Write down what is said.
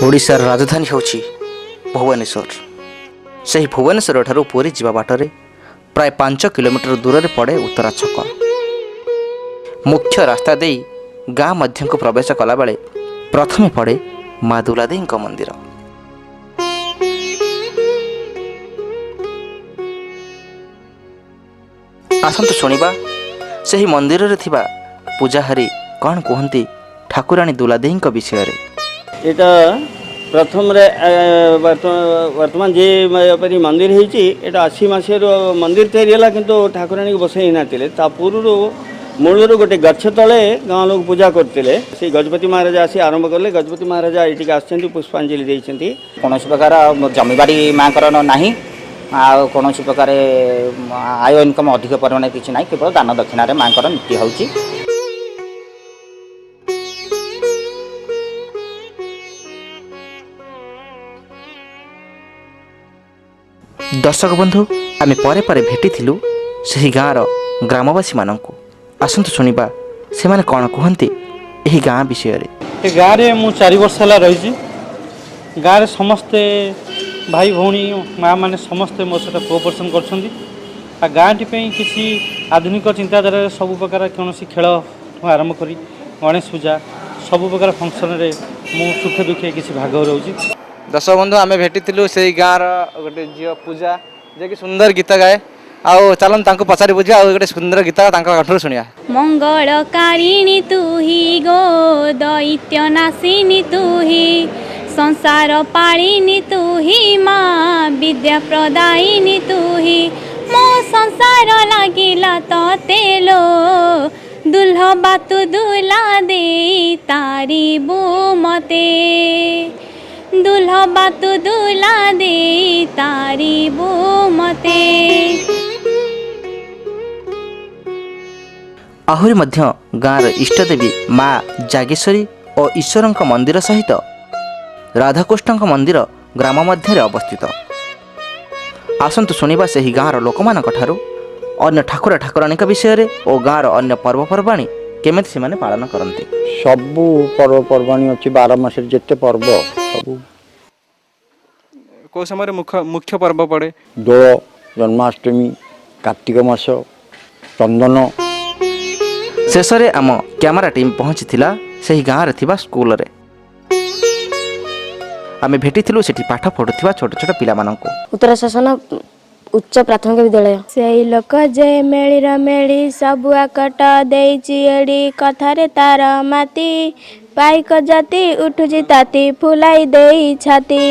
ଓଡ଼ିଶାର ରାଜଧାନୀ ହେଉଛି ଭୁବନେଶ୍ୱର। ସେହି ଭୁବନେଶ୍ୱରଠାରୁ ପୁରୀ ଯିବା ବାଟରେ ପ୍ରାୟ 5 କିଲୋମିଟର ଦୂରରେ ପଡ଼େ ଉତ୍ତରା ଛକ। ମୁଖ୍ୟ ରାସ୍ତା ଦେଇ ଗାଁ ମଧ୍ୟକୁ ପ୍ରବେଶ କଲାବେଳେ ପ୍ରଥମେ ପଡ଼େ ମା ଦୁଲାଦେଇଙ୍କ ମନ୍ଦିର। ଆସନ୍ତୁ ଶୁଣିବା ସେହି ମନ୍ଦିରରେ ଥିବା ପୂଜାହାରୀ କ'ଣ କୁହନ୍ତି ଠାକୁରାଣୀ ଦୁଲାଦେଇଙ୍କ ବିଷୟରେ। ଏଇଟା ପ୍ରଥମରେ ବର୍ତ୍ତମାନ ଯେ ପରି ମନ୍ଦିର ହେଇଛି, ଏଇଟା 80 ମସିହାରୁ ମନ୍ଦିର ତିଆରି ହେଲା, କିନ୍ତୁ ଠାକୁରାଣୀକୁ ବସେଇ ନଥିଲେ। ତା ପୂର୍ବରୁ ମୂଳରୁ ଗୋଟେ ଗଛ ତଳେ ଗାଁ ଲୋକ ପୂଜା କରୁଥିଲେ। ସେଇ ଗଜପତି ମହାରାଜା ଆସି ଆରମ୍ଭ କଲେ। ଗଜପତି ମହାରାଜା ଏଇଠିକି ଆସିଛନ୍ତି, ପୁଷ୍ପାଞ୍ଜଳି ଦେଇଛନ୍ତି। କୌଣସି ପ୍ରକାର ଜମିବାଡ଼ି ମାଙ୍କର ନାହିଁ ଆଉ କୌଣସି ପ୍ରକାର ଆୟ ଇନକମ୍ ଅଧିକ ପରିମାଣରେ କିଛି ନାହିଁ। କେବଳ ଦାନ ଦକ୍ଷିଣାରେ ମାଙ୍କର ନୀତି ହେଉଛି। ଦର୍ଶକ ବନ୍ଧୁ, ଆମେ ପରେ ପରେ ଭେଟିଥିଲୁ ସେହି ଗାଁର ଗ୍ରାମବାସୀମାନଙ୍କୁ। ଆସନ୍ତୁ ଶୁଣିବା ସେମାନେ କ'ଣ କୁହନ୍ତି ଏହି ଗାଁ ବିଷୟରେ। ଏ ଗାଁରେ ମୁଁ 4 ବର୍ଷ ହେଲା ରହିଛି। ଗାଁରେ ସମସ୍ତେ ଭାଇ, ଭଉଣୀ, ମା ମାନେ ସମସ୍ତେ ମୋ ସହିତ କୋଅପରେସନ୍ କରୁଛନ୍ତି। ଆଉ ଗାଁଟି ପାଇଁ କିଛି ଆଧୁନିକ ଚିନ୍ତାଧାରାରେ ସବୁ ପ୍ରକାର କୌଣସି ଖେଳଠୁ ଆରମ୍ଭ କରି ଗଣେଶ ପୂଜା, ସବୁ ପ୍ରକାର ଫଙ୍କସନ୍ରେ ମୁଁ ସୁଖେ ଦୁଃଖେ କିଛି ଭାଗ ରହୁଛି। ଦର୍ଶକ ବନ୍ଧୁ, ଆମେ ଭେଟିଥିଲୁ ସେଇ ଗାଁର ଗୋଟେ ଝିଅ ପୂଜା, ଯିଏକି ସୁନ୍ଦର ଗୀତ ଗାଏ। ଆଉ ଚାଲନ୍ତୁ ତାଙ୍କୁ ପଚାରି ବୁଝିବା ଆଉ ଗୋଟେ ସୁନ୍ଦର ଗୀତ ତାଙ୍କ କଣ୍ଠରୁ ଶୁଣିବା। ମଙ୍ଗଳକାରିଣୀ ତୁହି ଗୋ, ଦୈତ୍ୟ ନାଶିନୀ ତୁହି, ସଂସାର ପାଳିନୀ ତୁହି ମା, ବିଦ୍ୟା ପ୍ରଦାୟିନୀ ତୁହି। ମୋ ସଂସାର ଲାଗିଲା ତତେ ଲୋ, ଦୁଲ୍ଲଭା ତୁ ଦୁଲା ଦେଇ ତାରିବୁ ମତେ, ଦୁଲ୍ଲଭା ତୁ ଦୁଲା ଦେଇ ତାରିବୁ ମତେ। ଆହୁରି ମଧ୍ୟ ଗାଁର ଇଷ୍ଟଦେବୀ ମା ଜାଗେଶ୍ୱରୀ ଓ ଈଶ୍ୱରଙ୍କ ମନ୍ଦିର ସହିତ ରାଧାକୃଷ୍ଣଙ୍କ ମନ୍ଦିର ଗ୍ରାମ ମଧ୍ୟରେ ଅବସ୍ଥିତ। ଆସନ୍ତୁ ଶୁଣିବା ସେହି ଗାଁର ଲୋକମାନଙ୍କ ଠାରୁ ଅନ୍ୟ ଠାକୁର ଠାକୁରାଣୀଙ୍କ ବିଷୟରେ ଓ ଗାଁର ଅନ୍ୟ ପର୍ବପର୍ବାଣୀ କେମିତି ସେମାନେ ପାଳନ କରନ୍ତି। ସବୁ ପର୍ବପର୍ବାଣୀ ଅଛି। 12 ମାସରେ ଯେତେ ପର୍ବ ସବୁ। କେଉଁ ସମୟରେ ମୁଖ୍ୟ ମୁଖ୍ୟ ପର୍ବ ପଡ଼େ? ଦୋଳ, ଜନ୍ମାଷ୍ଟମୀ, କାର୍ତ୍ତିକ ମାସ, ଚନ୍ଦନ। ଶେଷରେ ଆମ କ୍ୟାମେରା ଟିମ୍ ପହଞ୍ଚିଥିଲା ସେହି ଗାଁରେ ଥିବା ସ୍କୁଲରେ। ଆମେ ଭେଟିଥିଲୁ ସେଠି ପାଠ ପଢ଼ୁଥିବା ଛୋଟ ଛୋଟ ପିଲାମାନଙ୍କୁ। ଉତ୍ତର ଶାସନ ଉଚ୍ଚ ପ୍ରାଥମିକ ବିଦ୍ୟାଳୟ। ସେଇ ଲୋକ ଯେ ମେଳିର ମେଳି ସବୁ ଆକଟ ଦେଇଛି ଏଡ଼ି, କଥାରେ ତାର ମାତି, ପାଇକ ଜାତି ଉଠୁଛି ତାତି, ଫୁଲାଇ ଦେଇ ଛାତି।